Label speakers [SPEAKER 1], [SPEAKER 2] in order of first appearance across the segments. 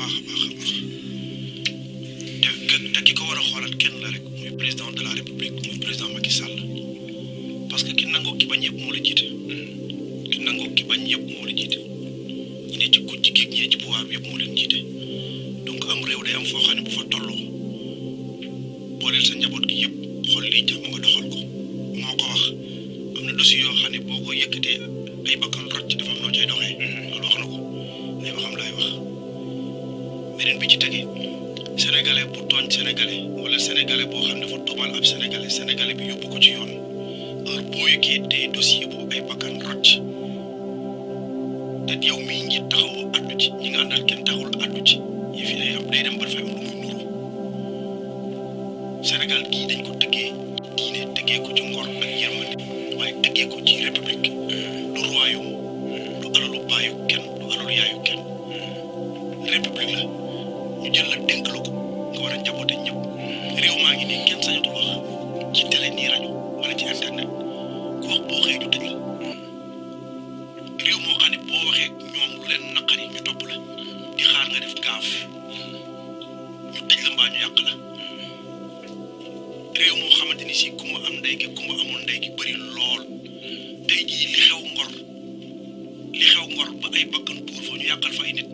[SPEAKER 1] baax a baax a baax te ki ko war a xoolaat kenn la rek muy président de la république muy président Macky Sall parce que ki nangoo ki bañ yëpp moo la jiite ki nangoo ki bañ yëpp moo la jiite ñi ne ci kujj gi ñi ne ci pouvoir bi yëpp moo leen jiite donc am réew day am foo xam ne bu fa tolloo booleel sa njaboot gi yëpp xool lii jàmm nga doxal ko moo ko wax am na dossier yoo xam ne boo ko yëkkatee ay bakkan rocc dafa am noo cay doxee loolu wax na ko ay waxam laay wax beneen bi ci tege sénégalais bu tooñ sénégalais wala sénégalais boo xam ne dafa tuumaal ab sénégalais bi yóbbu ko ci yoon heure boo yëkkee te dossier bu ay bakkan rocc te yow mii ngi taxaw addu ci ñi nga àndal kenn taxawul addu ci yi fi day dem ba dafay am lu muy nuru Sénégal gii dañ ko tëggee diine tëggee ko ci ngor ak yërmande waaye tëggee ko ci république du royaume du alalu baayu kenn du alalu yaayu kenn république la ñu jël la dénk la ko nga war a njaboote ñëpp réew maa ngi nii kenn sañatul wax ci télé nii rajo wala ci internet ku wax boo xëyee ñu tëj la réew moo xam ne boo waxee ñoom lu leen naqari ñu topp la di xaar nga def gaaf ñu tëj la mbaa ñu yàq la réew moo xamante ni si ku ma am ndey gi ku ma amul ndey gi bëri lool tey jii li xew ngor ba ay bakkan tuur fa ñu yàqal fa ay nit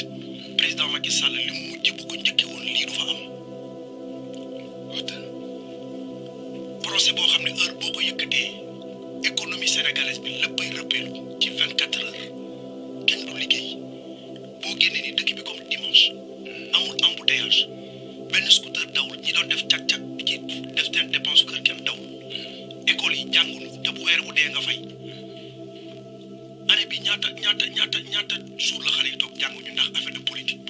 [SPEAKER 1] président Macky Sall li mu mujj bu ko njëkkee woon lii du fa am procès boo xam ne heure boo ko yëkkatee économie sénégalaise bi léppay rëppeelu ci 24 heures kenn du liggéey boo génnee ni dëkk bi comme dimanche amul embouteillage benn scooter dawul ñi doon def cag-cag di ci def seen dépense kër kenn daw école yi jàngunu te bu weer wu dee nga fay année bi ñaata jour la xale yi toog jànguñu ndax affaire de politique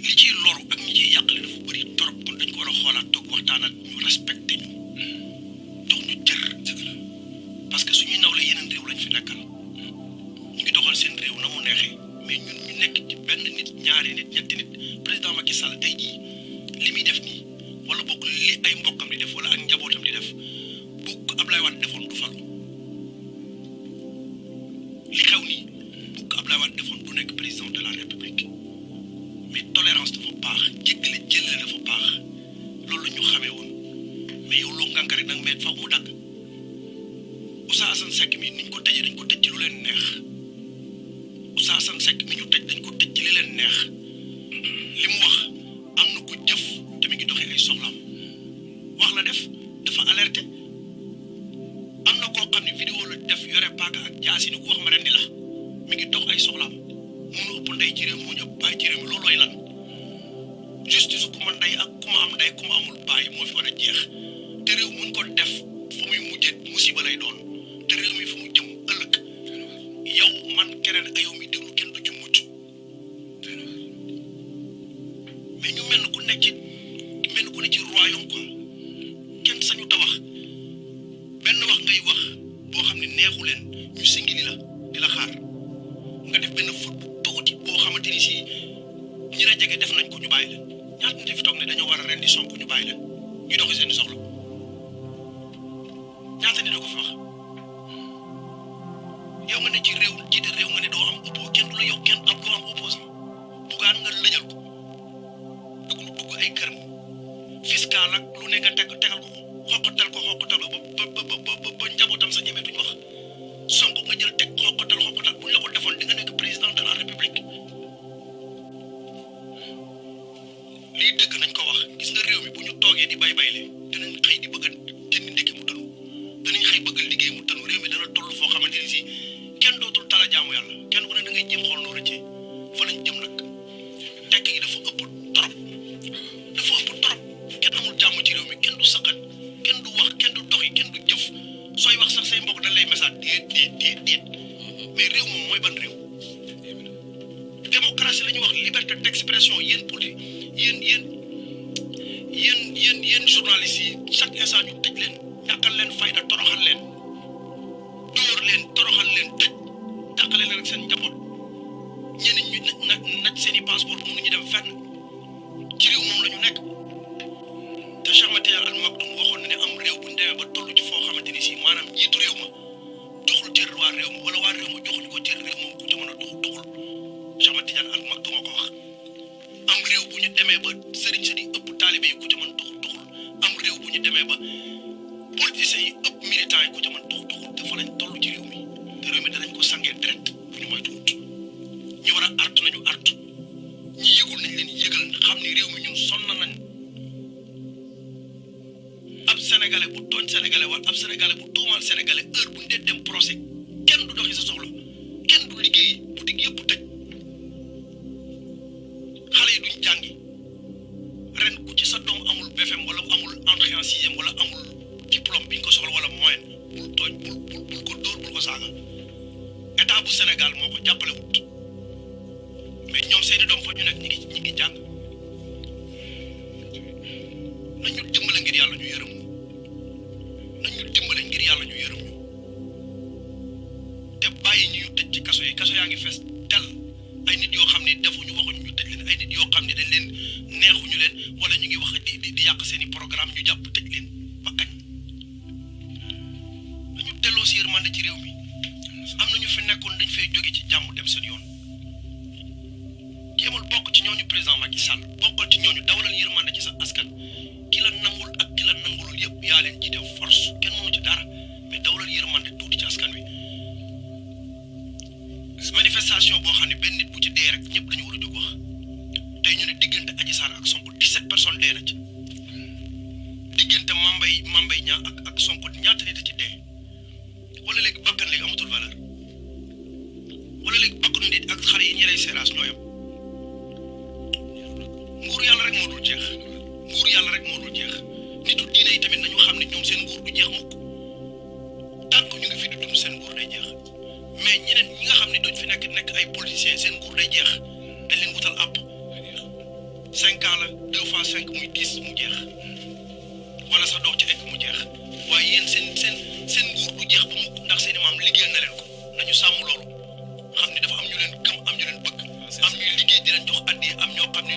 [SPEAKER 1] li ciy loru ak ñi ciy yàqale dafa bëri trop kon dañ ko war a xoolaat toog waxtaanaat ñu respecté ñu jox ñu cër parce que suñuy nawle yeneen réew lañ fi nekkal ñu ngi doxal seen réew na mu neexee mais ñun ñu nekk ci benn nit ñaari nit ñetti nit président Macky Sall tey jii li muy def nii wala bokk li ay mbokkam di def wala ak njabootam di def bu ko Ablaye Wade defoon du falu li xew nii bu ko Ablaye Wade defoon du nekk président de la république mais tolérance dafa baax jéggale jëlale dafa baax loolu la ñu xamee woon mais yow loo ngànk rek nag mais faw mu dagg Oustaz Assane Seck mi niñ ko tëjee dañ ko tëj ci lu leen neex Oustaz Assane Seck mi ñu tëj dañ ko tëj ci li leen neex li mu wax am na ku jëf te mi ngi doxee ay soxlaam wax la def dafa alerté am na koo xam ne vidéo la def yore paaka ak jaasi ni ku wax ma rendi la mi ngi dox ay soxlaam mënu ëpp ndey ci réew moo ñu ëpp bàyyi ci réew mi loolooy lan justice ku ma ndey ak ku ma am ndey ku ma amul bàyyi moo fi war a jeex te réew muñ ko def fu muy mujjee musiba lay doon te réew mi fu mu jëm ëllëg yow man keneen ak yow mi déglu kenn du ci mucc mais ñu mel ku nekk ci royaume quoi kenn sañu ta wax benn wax ngay wax boo xam ne neexu leen ñu singili la di la xaar nga def benn fut tuuti boo xamante ni si ñi la jege def nañ ko ñu bàyyi leen ñaata nit fi toog ne dañoo war a rendi Sonko ñu bàyyi leen ñu doxi seen soxla ñaata nit da ko fi wax yow nga ne ci réew jiite réew nga ne doo am oppo kenn du la yow kenn am doo am opposant bugaan nga lëjal ko dugg ay këram fiscal ak lu ne nga tegal ko xoqatal ko ba njabootam sa ñeme duñ wax Sonko nga jël teg xoqatal buñ la ko defoon di nga nekk président de la république lii dëgg nañ ko wax gis nga réew mi bu ñu toogee di bayle dinañ xëy di bëgg a jënd ndekki mu tënu danañ xëy bëgg liggéey mu tënu réew mi dana toll foo xamante ni si kenn dootul tala jaamu yàlla kenn ku ne da ngay jéem xool noo rëccee fa lañ jëm nag tekk gi dafa ëpp trop kenn amul jàmm ci réew mi kenn du saqat kenn du wax kenn du doxi kenn du jëf sooy wax sax say mbokk dañ lay message déet mais réew moom mooy ban réew démocratie la ñuy wax liberté d'expression yéen journalistes yi chaque instant ñu tëj leen ñàkkal leen fayda toroxal leen dóor leen toroxal leen tëj dàqale leen ak seen njaboot ñeneen ñu naj seen i passeport mënuñu dem fenn ci réew moom la ñu nekk te Cheikh Ahmed Tidiane Al Maktoum waxoon na ne am réew bu ñu demee ba toll ci foo xamante ni si maanaam njiitu réew ma joxul cër waa réew ma wala waa réew ma joxuñu ko cër réew moom ku ci mën a doxul taalibe yi ku ci mën tuxul am réew bu ñu demee ba politiciens yi ëpp militants yi ku ci mën tuxul te fa lañ toll ci réew mi te réew mi danañ ko sangee direct bu ñu moytuwut ñu war a artu nañu artu ñi yëgul nañ leen yëgal xam ni réew mi ñun sonn nañ ab sénégalais bu tooñ sénégalais wala ab sénégalais bu tuumaal sénégalais heure bu ñu dee dem procès kenn du doxi sa soxla kenn du liggéeyi boutique yëpp tëj xale yi duñ jàngi ren ku ci sa doom amul BFM wala amul entrée en sixième wala amul diplôme bi ñu ko soxla wala moyen bul tooñ bul ko dóor bul ko saaga état bu Sénégal moo ko jàppale wut mais ñoom seeni doom fa ñu nekk ñi ngi jàng nañu dimbale ngir yàlla ñu yërëm nañu dimbale ngir yàlla ñu yërëm ñu te bàyyi ñu tëj ci kaso yaa ngi fees del ay nit yoo xam ne defuñu waxuñu ñu tëj leen ay nit yoo xam ne dañ leen neexuñu leen wala ñu ngi wax di yàq seeni programme ñu jàpp tëj leen ba kañ dañu delloo si yërmande ci réew mi am na ñu fi nekkoon dañ fay jóge ci jàmm dem seen yoon jéemal bokk ci ñooñu président Macky Sall bokkal ci ñooñu dawalal yërmande ci sa askan ki la nangul ak ki la nangulul yëpp yaa leen jiite force kenn mënu ci dara mais dawalal yërmande tuuti ci askan wi manifestation boo xam ne benn nit bu ci dee rek ñëpp dañu war a jóg wax tey ñu ne diggante Adji Sarr ak Sonko 17 personnes dee na ci diggante Mambay Niang ak Sonko ñaata nit a ci dee wala léegi bakkan léegi amatul valeur wala léegi bakkanu nit ak xale yi ñi lay seeraas ñoo yem nguur yàlla rek moo dul jeex nitu diine yi tamit nañu xam ne ñoom seen nguur du jeex mukk tànk ñu ngi fi di dund seen nguur day jeex mais ñeneen ñi nga xam ne duñ fi nekk ay politiciens seen nguur day jeex dañ leen wutal àpp 5 ans la 2 fois 5 muy 10 mu jeex wala sax doo ci egg mu jeex waaye yéen seen nguur du jeex ba mukk ndax seen i maam liggéeyal na leen ko nañu sàmm loolu xam ne dafa am ñu leen gëm am ñu leen bëgg am ñuy liggéey di leen jox addi am ñoo xam ne